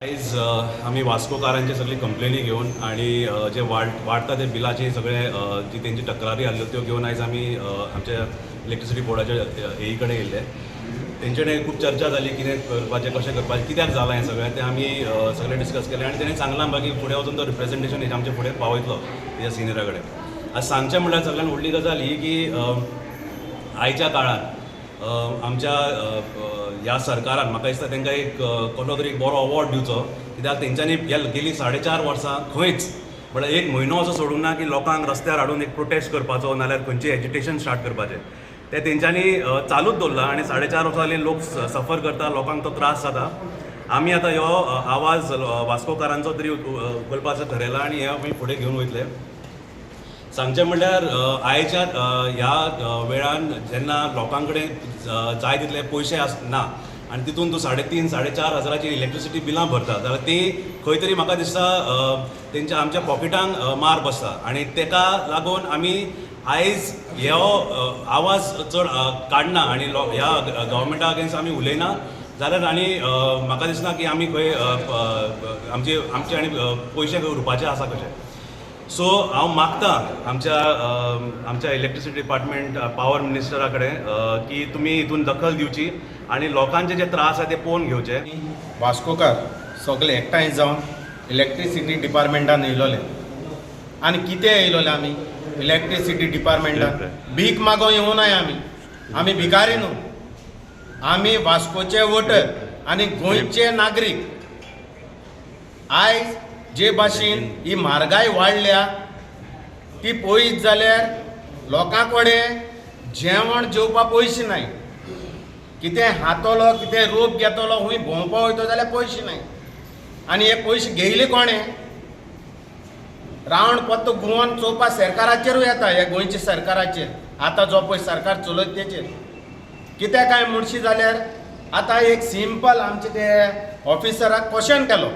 आयज आमी वास्कोकारांचे सगळी कंप्लेनी घेवन आणि जे वाडटा ते बिलाचे सगळे जी तेंची तक्रारी आहल्यो त्यो घेवन आयज आमी आमच्या इलेक्ट्रिसिटी बोर्डाच्या एई कडेन येयल्ले. तेंचे कडेन खूब चर्चा जाली, कितें करपाचें, कशें करपाचें, कित्याक जालां हें सगळें तें आमी सगळें डिस्कस केलें आनी तेणें सांगलां आमकां की फुडें वचून तो रिप्रेजेंटेशन आमचे फुडें पावयतलो तेज्या सिनियरा कडेन. आज सांगचें म्हणल्यार सगळ्यान व्हडली गजाल ही की आयच्या काळार आमच्या ह्या सरकारान म्हाका दिसता तांकां एक कसलो तरी एक बरो अवॉर्ड दिवचो, कित्याक तेंच्यांनी ह्या गेलीं 4.5 वर्सां खंयच म्हळ्यार एक म्हयनो असो सोडूंक ना की लोकांक रस्त्यार हाडून एक प्रोटेस्ट करपाचो नाल्यार खंयची एजिटेशन स्टार्ट करपाचें, तें तेंच्यांनी चालूच दवरलां आनी 4.5 वर्सां जालीं लोक सफर करता, लोकांक तो त्रास जाता. आमी आतां ह्यो आवाज वास्कोकारांचो तरी उखलपाचो थरयला आनी हें आमी फुडें घेवन वयतले. सांगचें म्हणल्यार आयच्या ह्या वेळान जेन्ना लोकां कडेन जाय तितले पयशे ना आनी तितून तूं 3.5 4.5 हजाराची इलेक्ट्रिसिटी बिलां भरता जाल्यार ती खंय तरी म्हाका दिसता तेंच्या आमच्या पॉकेटांक मार बसता आनी तेका लागून आमी आयज ह्यो आवाज चड काडना आनी ह्या गव्हर्मेंटा अगेन्स्ट आमी उलयना जाल्यार आनी म्हाका दिसना की आमी खंय आमचे आमचे आनी पयशे खंय उरपाचे आसा कशे. सो हांव मागता आमच्या आमच्या इलेक्ट्रिसिटी डिपार्टमेंट पावर मिनिस्टरा कडेन की तुमी हितून दखल दिवची आनी लोकांचे जे त्रास आसा ते पळोवन घेवचे. वास्कोकार सगळे एकठांय जावन इलेक्ट्रिसिटी डिपार्टमेंटान येयलोले आनी कितें येयलोले आमी इलेक्ट्रिसिटी डिपार्टमेंटान भीक मागोवंक येवनाय, आमी आमी भिकारी न्हू, आमी वास्कोचे वोटर आनी गोंयचे नागरीक. आयज जे भाशेन ही म्हारगाय वाडल्या ती पळयत जाल्यार लोकां कडेन जेवण जेवपाक पयशे नाय, कितें खातलो कितें रोप घेतलो खंय भोंवपा वयतो जाल्यार पयशे नाय आनी हे पयशे घेयले कोणें? रावंड पत्तो घुंवोन चोवपा सरकाराचेरूय येता, ह्या गोंयच्या सरकाराचेर आतां जो पळय सरकार चलयता तेचेर. कित्याक काय म्हणशी जाल्यार आतां एक सिंपल आमचे ते ऑफिसराक क्वेश्चन केलो,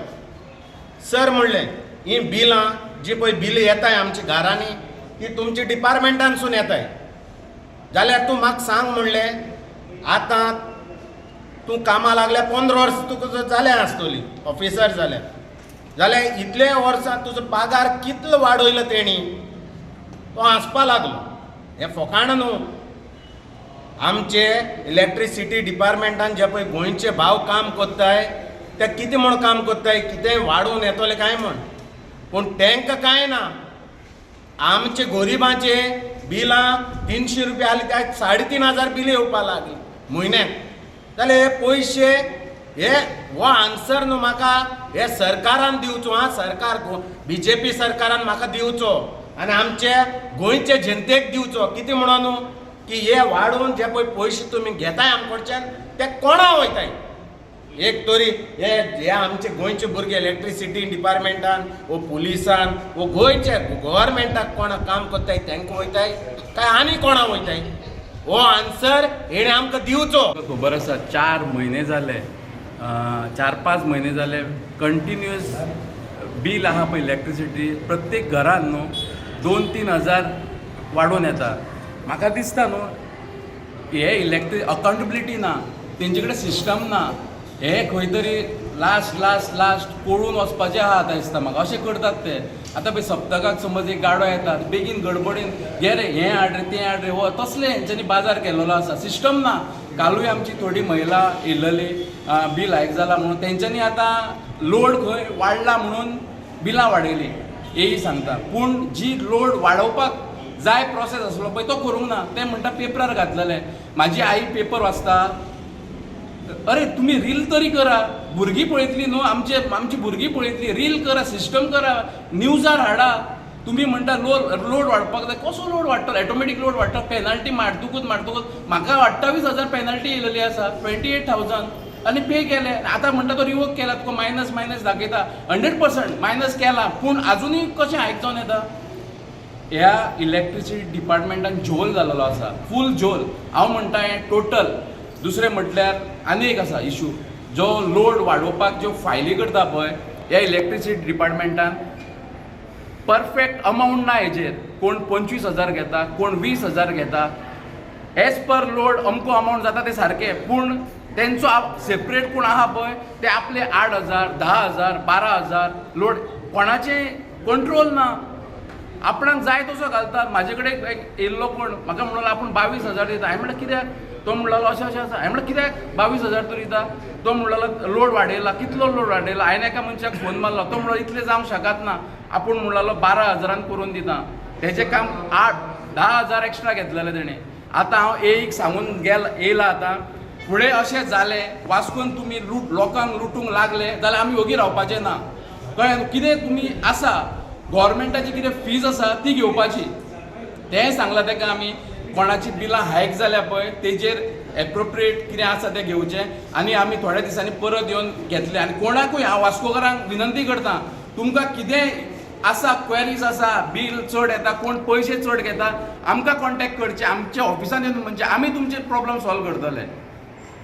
सर म्हणलें ही बिलां जी पळय बिलां येताय आमच्या घरांनी ती तुमच्या डिपार्टमेंटानसून येताय, जाल्यार तूं म्हाका सांग म्हणलें आतां तूं कामां लागल्या 15 वर्सां तुका जाल्या आसतली ऑफिसर जाल्या, जाल्यार इतले वर्सां तुजो पगार कितलो वाडयलो तेणी? तो हांसपा लागलो. हें फोकाणां न्हू. आमचे इलेक्ट्रिसिटी डिपार्टमेंटान जे पळय गोंयचे भाव काम करताय ते कितें म्हूण काम करताय, कितेंय वाडोवन येतले काय म्हण, पूण तांकां कांय ना. आमचे गरिबांचे बिलां 300 रुपया आसली काय 3,500 बिलां येवपाक लागली म्हयन्याक, जाल्यार हे पयशे हे हो आन्सर न्हू म्हाका हे सरकारान दिवचो. आं, सरकार बीजेपी सरकारान म्हाका दिवचो आनी आमचे गोंयचे जनतेक दिवचो. कितें म्हणून न्हू की हे वाडोवन जे पळय पयशे तुमी घेताय आमकडच्यान ते कोणा वयताय? एक तरी हे हे आमचे गोंयचे भुरगे इलेक्ट्रिसिटी डिपार्टमेंटान वो पुलिसान वो गोंयचे गव्हर्मेंटाक कोणा काम करताय तांकां वयताय काय आनी कोणा वयताय? हो आन्सर हेणें आमकां दिवचो. खबर आसा 4 म्हयने जाले, 4-5 म्हयने जाले कंटिन्युअस बील आहा पळय इलेक्ट्रिसिटी प्रत्येक घरान न्हू 2-3 हजार वाडोवन येता. म्हाका दिसता न्हू हे इलेक्ट्रीक अकाउंटेबिलिटी ना, तेंचे कडेन सिस्टम ना, हे खंय तरी लास्ट लास्ट लास्ट पळून वचपाचें आहा आतां दिसता म्हाका. अशें करतात ते. आतां पळय सप्तकाक समज एक गाडो येता बेगीन गडबडीन घे रे हें हाड रे तें हाड रे, हो तसले हेंच्यांनी बाजार केल्लो आसा, सिस्टम ना. कालूय आमची थोडी महिला येयल्ली बील हायक जाला म्हणून तेंच्यांनी आतां लोड खंय वाडला म्हणून बिलां वाडयली हेय सांगता, पूण जी लोड वाडोवपाक जाय प्रोसेस आसलो पळय तो करूंक ना. ते म्हणटा पेपरार घातलेले, म्हाजी आई पेपर वाचता, अरे तुमी रील तरी करा, भुरगीं पळयतली न्हू, आमचे आमची भुरगीं पळयतली, रील करा, सिस्टम करा, न्यूजार हाडा. तुमी म्हणटा लोड वाडपाक जाय, कसो लोड वाडटलो? ऑटोमॅटीक लोड वाडटा, पेनल्टी मारतकूच मारतकूच म्हाका 28,000 पेनल्टी येयलेली आसा, 28,000 आनी पे केले. आतां म्हणटा तो रिवोक केला, तुका मायनस मायनस दाखयता, 100% मायनस केला, पूण आजुनूय कशें हायक जावन येता? ह्या इलेक्ट्रिसिटी डिपार्टमेंटान झोल जालेलो आसा, फूल झोल. हांव म्हणटा हें टोटल. दुसरें म्हटल्यार आनी एक आसा इशू, जो लोड वाडोवपाक ज्यो फायली करता पळय ह्या इलेक्ट्रिसिटी डिपार्टमेंटान परफेक्ट अमावंट ना हेजेर. कोण 25,000 घेता, कोण 20,000 घेता, एज पर लोड अमको अमावंट जाता ते सारकें, पूण तेंचो सेपरेट कोण आहा पळय, ते आपले 8000, 10,000, 12,000 लोड, कोणाचें कंट्रोल ना. आपणाक जाय तसो घालतात. म्हाजे कडेन एक येयल्लो कोण, म्हाका म्हणलो आपूण 22,000 दिता. हांवें म्हणलें कित्याक? तो म्हणलो अशें अशें आसा. हांवें म्हणलें कित्याक 22,000 तूं दिता? तो म्हणलो लोड वाडयला. कितलो लोड वाडयला? हांवें एका मनशाक फोन मारलो, तो म्हणलो इतलें जावंक शकत ना. आपूण म्हणलो 12 हजारान करून दिता. तेजें काम 8-10 हजार एक्स्ट्रा घेतलेलें तेणें. आतां हांव एईक सांगून गेल येयला. आतां फुडें अशें जालें, वास्कोन तुमी लूट, लोकांक लुटूंक लागले जाल्यार आमी ओगी रावपाचें ना. कळ्ळें न्हू? कितें तुमी आसा, गोवोरमेंटाची कितें फीज आसा ती घेवपाची, तेंय सांगलां तेका आमी. कोणाची बिलां हायक जाल्या पळय, तेजेर एप्रोप्रिएट कितें आसा तें घेवचें आनी आमी थोड्या दिसांनी परत येवन घेतले. आनी कोणाकूय हांव वास्कोकारांक विनंती करता, तुमकां कितेंय आसा, क्वेरीज आसा, बील चड येता, कोण पयशे चड घेता, आमकां कॉन्टेक्ट करचे, आमच्या ऑफिसान येवन, म्हणजे आमी तुमचे प्रॉब्लम सॉल्व करतले.